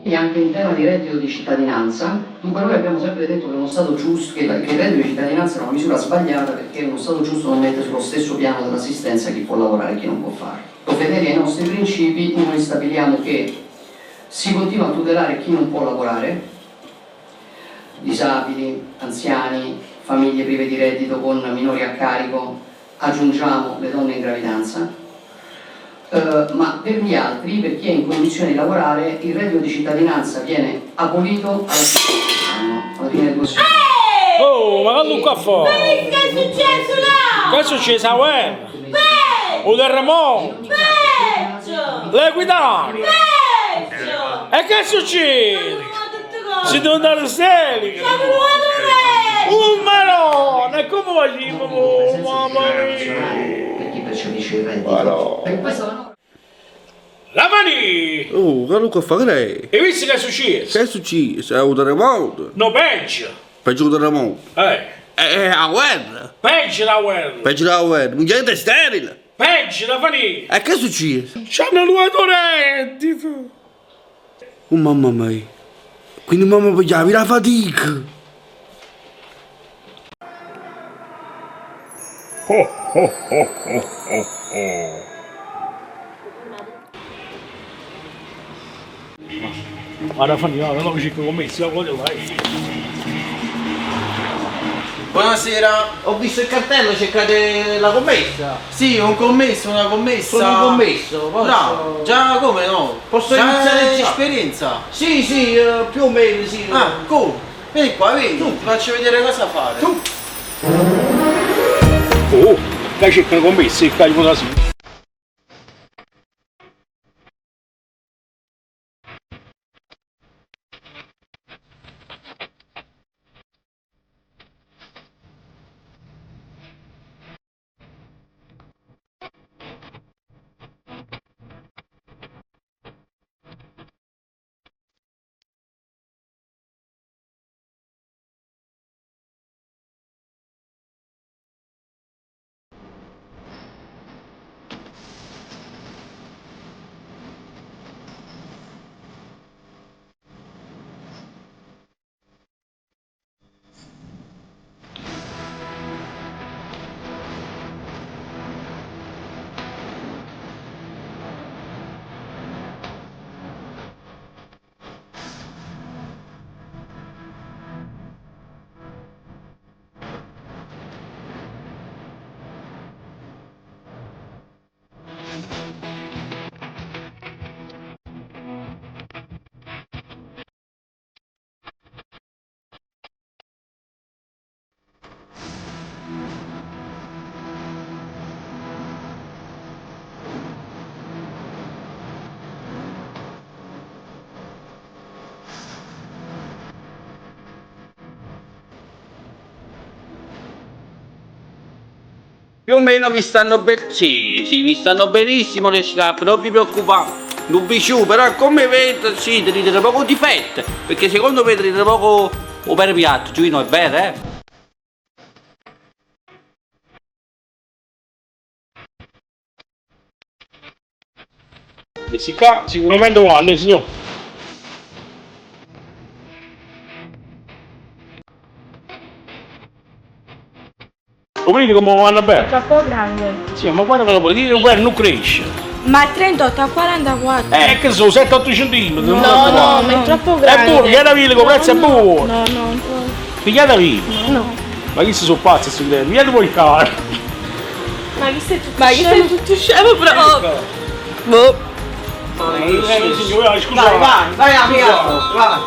E anche in tema di reddito di cittadinanza, dunque noi abbiamo sempre detto che uno Stato giusto, che, che il reddito di cittadinanza è una misura sbagliata perché uno Stato giusto non mette sullo stesso piano dell'assistenza chi può lavorare e chi non può farlo. Fedeli ai nostri principi, noi stabiliamo che si continua a tutelare chi non può lavorare, disabili, anziani, famiglie prive di reddito con minori a carico, aggiungiamo le donne in gravidanza, ma per gli altri, per chi è in condizione di lavorare, il reddito di cittadinanza viene abolito alla fine alla fine del prossimo Oh, ma che qua fuori? Che è successo là? Che è successo a guerra? Un terremoto? Peggio! L'Equitalia? Peggio! E che succede? Tutto Si deve andare selica! Siamo nuoto Un marone! Come facciamo? Oh, mamma mia! per chi percepisce il reddito. Per questa manovra La Mani! Oh, che Luca fa che Hai visto che è successo? Che è successo? È un terremoto. No, peggio! Peggio un terremoto. La guerra. Peggio la guerra! Peggio la guerra. Un gente sterile. Peggio la Fani! E che è successo? Ci hanno rubato reddito! Oh mamma mia. Quindi mamma pigliavi la fatica. Guarda Fani, guarda, non ci commesso, voglio là. Buonasera. Ho visto il cartello, cercate la commessa. Sì, un commesso, una commessa. Sono un commesso, posso... Bravo, già come no? Posso già iniziare già? esperienza? Sì, sì, più o meno, sì. Ah, come? Vieni qua, vieni, ti faccio vedere cosa fare. Tu. Oh, che cercano commessi, che cazzo sì. Più o meno vi stanno bene. Sì, sì, vi stanno benissimo le scarpe, non vi preoccupate. Non vi giù, però come vedo, sì, tenete poco difetto. Perché secondo me tenete poco o per piatto, giù no, è vero, eh? Questi qua sicuramente vanno, signor. Lo vedi come vanno bene? Troppo grande. Sì, ma guarda che lo puoi dire, guarda, non cresce. Ma 38 a 44. Che sono 7-8 centimetri. No, no, ma è troppo grande. È buono, pigliate via, prezzo è buono. No, no, no. Pigliate via. No. Ma chi si sono pazzi questi clienti? Pigliate voi il cane. Ma chi sei tutto Ma chi sei tutto scemo proprio? Boh. Signore, scusa. Vai, vai, vai amico, vai.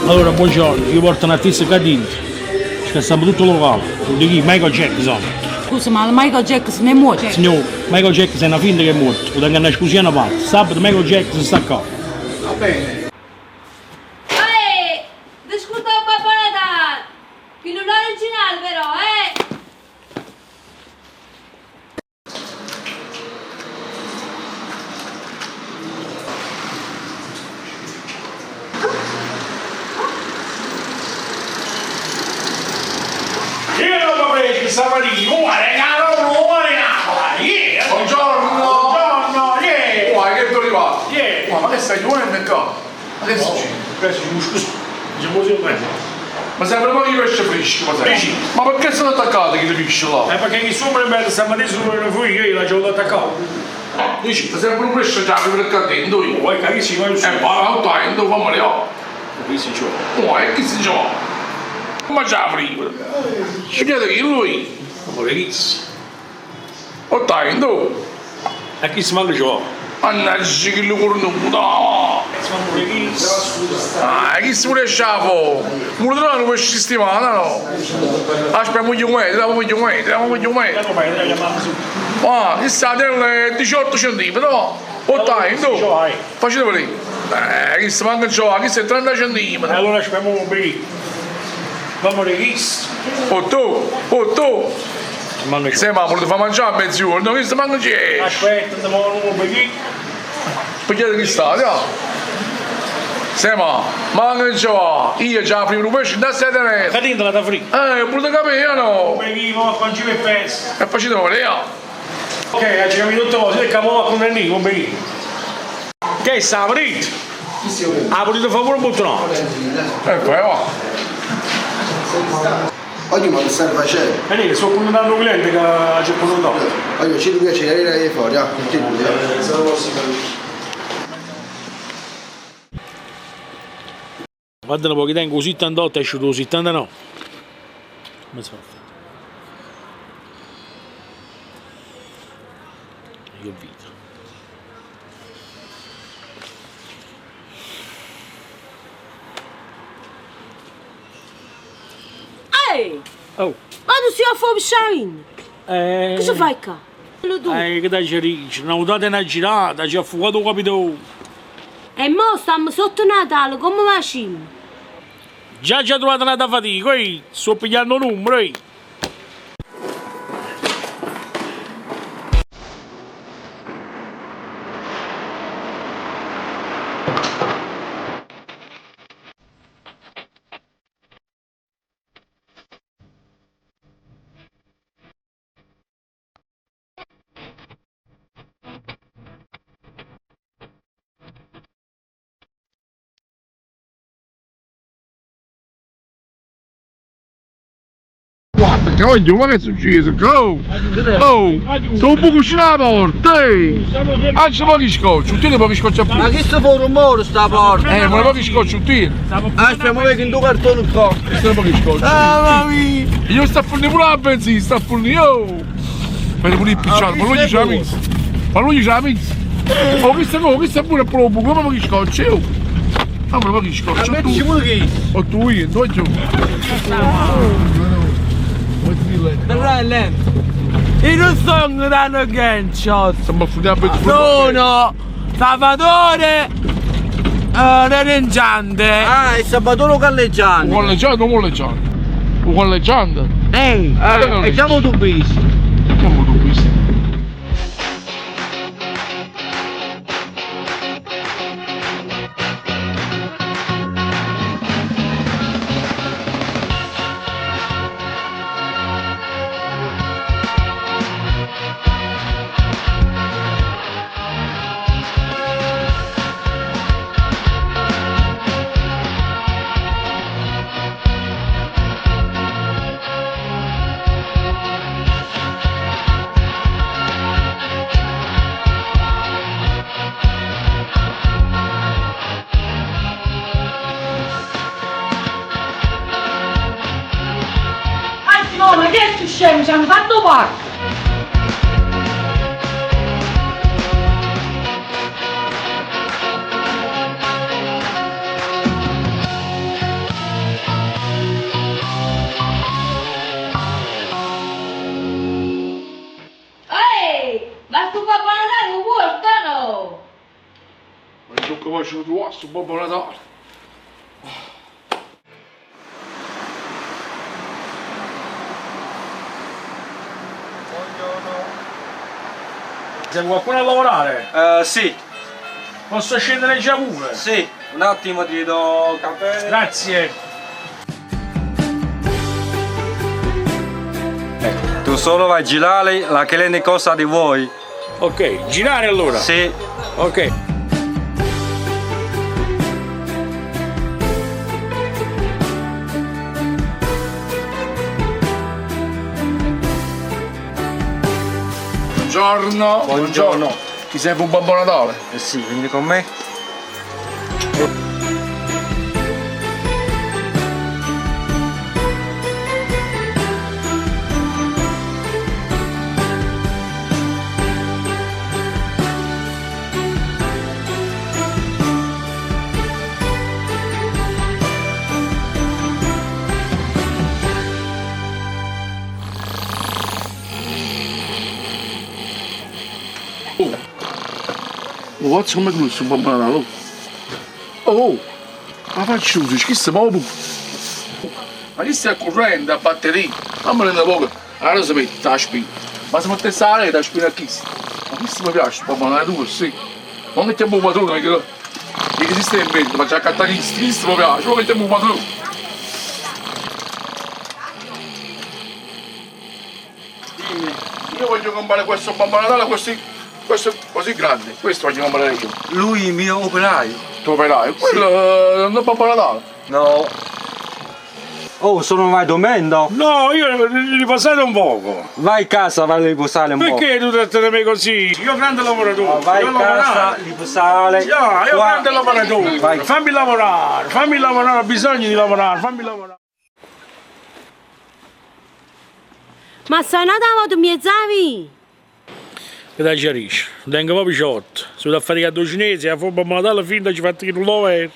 Allora, buongiorno, io porto un artista qua dentro. Scassiamo tutto il locale. Di chi? Michael Jackson. Scusa, ma Michael Jackson è morto. Signore, Michael Jackson è una finta che è morto. Lo tengo una scusia una parte. Sabato Michael Jackson sta qua. Va bene. Ehi, discuta Babbo Natale! Che non è originale però, eh! Io non mi prendo stamattina, guarda, yeah. Buongiorno! Buongiorno, yeah! Guarda che arrivato! Yeah. Ma Ma che stai chiudendo qua? Ma che succede? Questo scusa, diciamo così meglio. Ma sempre pochi pesce fresco, ma sai? Sì. Ma perché sono attaccati chi pesce là? Perché chi sopra è bello, stamattina sono fuori, io l'ho attaccato. Dici, ma sempre un pesce già per qua dentro io. Poi capisci, ma io Ma dentro, fammi le Chi si gioca? Oh, e chi si gioca? Ma già prima. Ci chiede chi lui? Ma che Oh, dentro. E chi si mangia gioca? Mannaggia che lo cornuto! Ah, chi si vuole sciafo? Non lo puoi sistemare, no? Aspetta, voglio mettere, voglio mettere, voglio mettere. Ah, chi sta nel 18 centimetri, no? Oh, dai, no! Facete vedere. Chi si manca gioca, chi sta 30 centimetri. Allora aspettiamo un po'. Vamo di Oh tu, oh tu! Se ma volete far mangiare a mezzogiorno, che si mangia c'è? Aspetta, andiamo un po'. Perché chi sta, no? Sema, manca già, io già prima un pesce da 7 metri. Cadente la da frita. Volete capire, no? Perché mo faccio per pezzi. E facete vedere. Ok, hai capito tutto cose, che mo con il nico, bene. Che sta aprito? Ha voluto fare pure un bottone. E poi va. Oggi ma che stai facendo? E sto puntando un cliente che c'è puntato. Oggi ci piace la fuori, ah, Guarda un po' che tengo 78 è uscito 79. Come si fa? Io vita. Ehi! Oh! Ma tu sei a fare pisciarino? Cosa fai qua? Che dai c'è? Una data una girata, ci ha fuocato capito. E mo stiamo sotto Natale, come facciamo? Già ci ha trovato una fatica, sto pigliando numero, eh. Guarda che voglio, ma che è successo? Go! Oh! Sto un po' cucinando la porta, ehi! Ah, c'è pochi scocci, tieni pochi scocci a Ma che sta fa un rumore sta porta? Ma pochi scocci, tieni! Aspetta, ma vedi in due cartoni qua! Sta pochi scocci! Ah, mamma mia! Io sto a fornire pure la benzina, sto a fornire, oh! Fai pure il picciato, ma lui ce l'ha messo! Ma lui ce l'ha messo! Oh, questa no, questa è pure proprio, come pochi scocci, oh! Ah, ma pochi scocci, Ma mettici pure che! Oh, tu io, dove giù? Io non sono Dano Gencio. Sono Salvatore Releggiante. Ah, è Salvatore Galleggiante. Un galleggiante o un galleggiante? Un galleggiante? Ehi, e siamo tu visti. Siamo tu visti. No, ma che è scemo? Ci hanno fatto pacco! Ehi! Ma sto Babbo Natale lo portano! Ma io che faccio tu, sto Babbo Natale! C'è qualcuno a lavorare? Sì. Posso scendere già pure? Sì, un attimo ti do caffè. Grazie. Ecco, tu solo vai a girare la cliente cosa di vuoi. Ok, girare allora? Sì. Ok. Buongiorno. Buongiorno. Ti serve un Babbo Natale? Eh sì, vieni con me. Oh, guarda come è un Babbo Natale. Oh, oh, ma faccio uso, chi si muove? Ma chi sta corrente a batteria? Fammi prendere poco. Allora si mette la spina. Ma se mettesse la rete la spina a chi? Ma questo mi piace, Babbo Natale tu, sì. Ma mettiamo un padrone che... Che esiste in mente, ma c'è accattato questo mi piace, ma mettiamo un padrone. Dimmi. Io voglio comprare questo Babbo Natale così, questo così grande, questo voglio comprare io. Lui è il mio operaio. Tu operaio? Quello non è Babbo Natale. No. Oh, sono mai dormendo? No, io riposate un poco. Vai a casa, vai a riposare un po'. Perché tu tratti me così? Io grande lavoratore. No, vai io a casa, lavorare. riposare. No, io Qua. grande lavoratore. Vai. Fammi lavorare, ho bisogno di lavorare, fammi lavorare. Ma sei nata a mezzavi? Che dai ci tengo proprio 18. Sono da fatica due cinesi, a forma Natale fin da ci fatti che non lo è.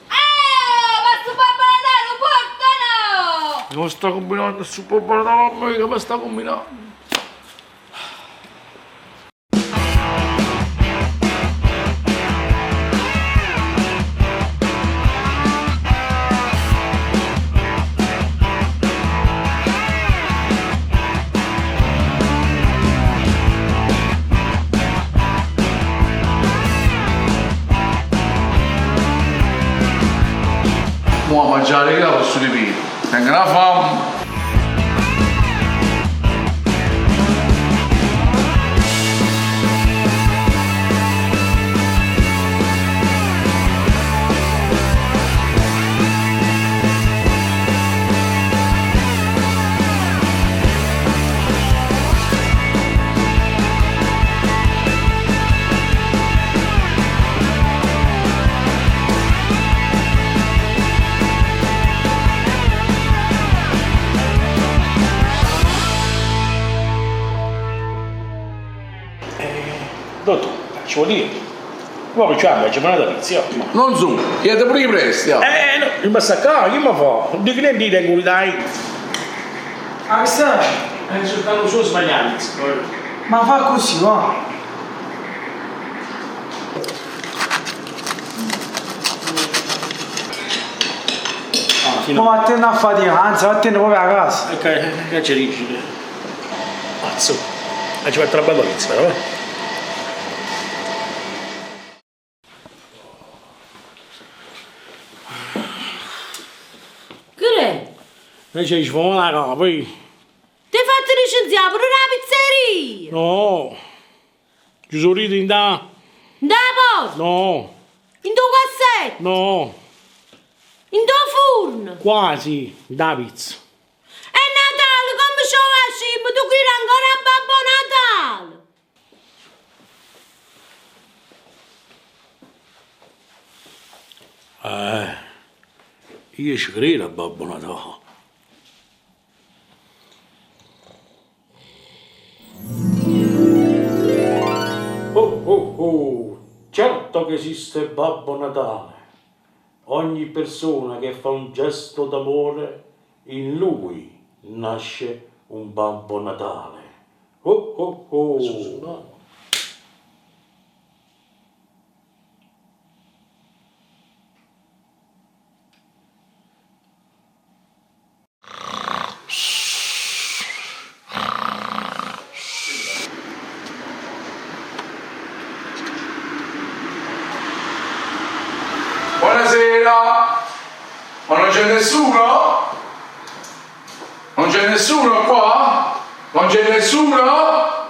Ma sto Babbo Natale lo portano! Non sta combinando su Babbo Natale, mamma mia, come sta combinando? Mo a mangiare che la posso ripetere. Tengo una fame. Dottor, ci vuol dire? Ma facciamo, ci fanno la pizza. Non so, chiede pure i presti. No, mi sta qua, chi mi fa? Dico niente, tengo dai. Ah, sta? Soltanto solo sbagliato. Ma fa così, va. Ma vattene a fatica, anzi vattene proprio a casa. Che c'è rigide. Pazzo. Ci fatto una bella pizza, però. Che è? Noi ci sfogano la capa, poi. Ti hai fatto licenziare per una pizzeria? No. Ci sono rito in da. Da posto? No. In tuo cassetto? No. In tuo forno? Quasi, da pizza. È Natale, come ci facciamo? Tu credi ancora a Babbo Natale? Io ci credo a Babbo Natale. Oh oh oh, certo che esiste Babbo Natale. Ogni persona che fa un gesto d'amore, in lui nasce un Babbo Natale. Oh oh oh. Buonasera! Ma non c'è nessuno? Non c'è nessuno qua? Non c'è nessuno?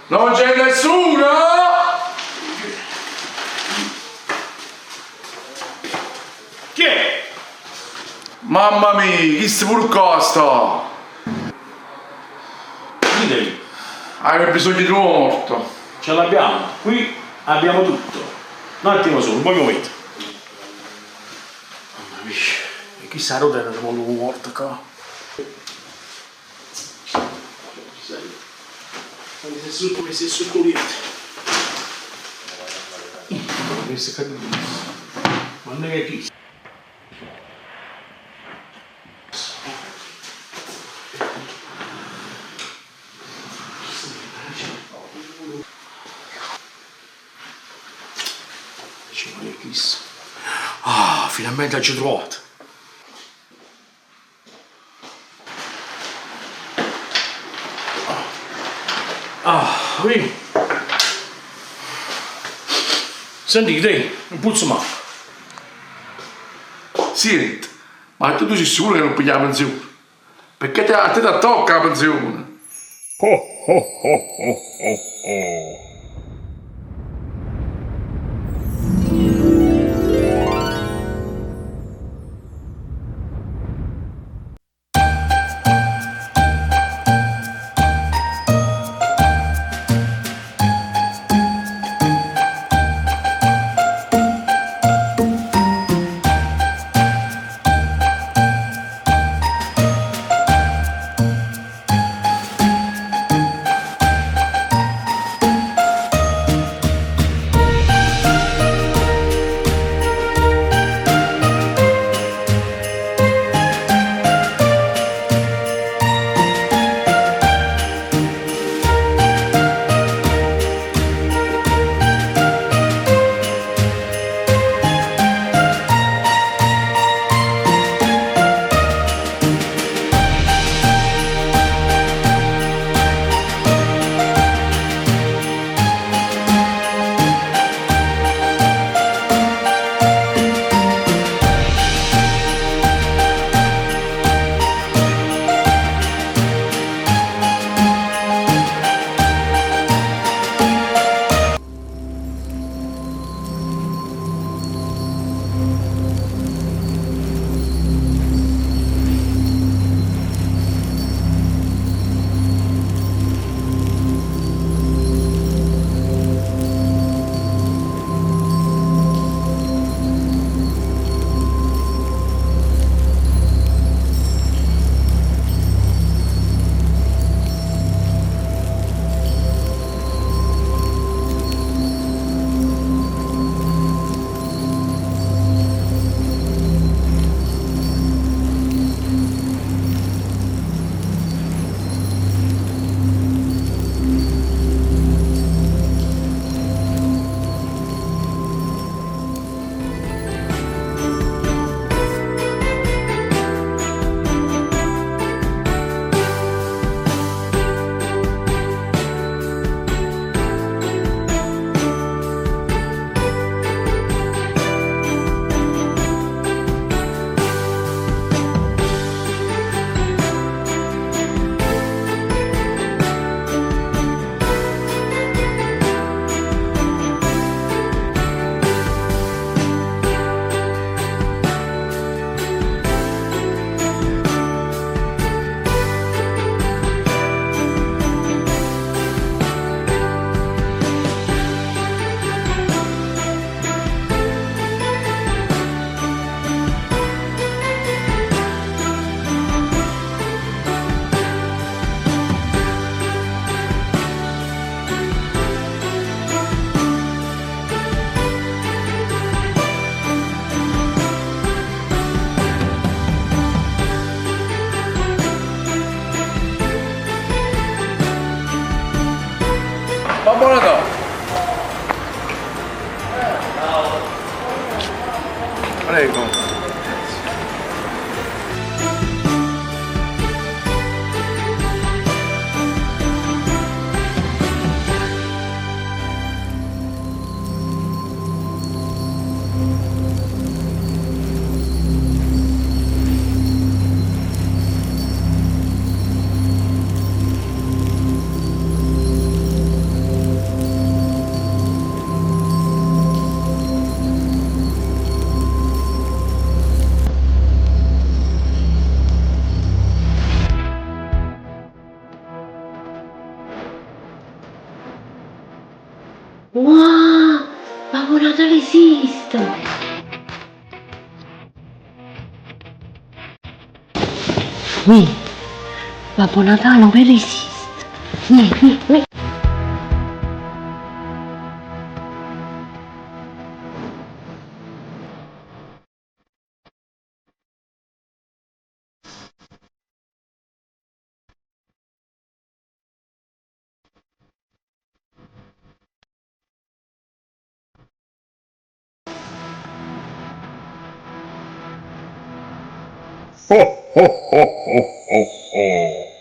Non c'è nessuno? Chi è? Mamma mia, chi si pur costa? Ditemi. Hai bisogno di un uomo morto. Ce l'abbiamo, qui abbiamo tutto. Un attimo solo, un po' momento. Mamma mia, e chissà dove era l'uomo morto qua. Come se sotto niente. Questo è caduto. Ma non è che chi? Ci vuole chissà. Ah, finalmente ci ho trovato. Ah, oui. Sentite, non puzza male. Senti, ma tu sei sicuro che non pigli la pensione? Perché te, a te ti tocca la pensione. Ho ho ho ho ho ho. Babbo Natale. Prego. Esiste! Mi, Babbo Natale overo esiste! Mi, mi, mi. Ho ho ho ho ho ho.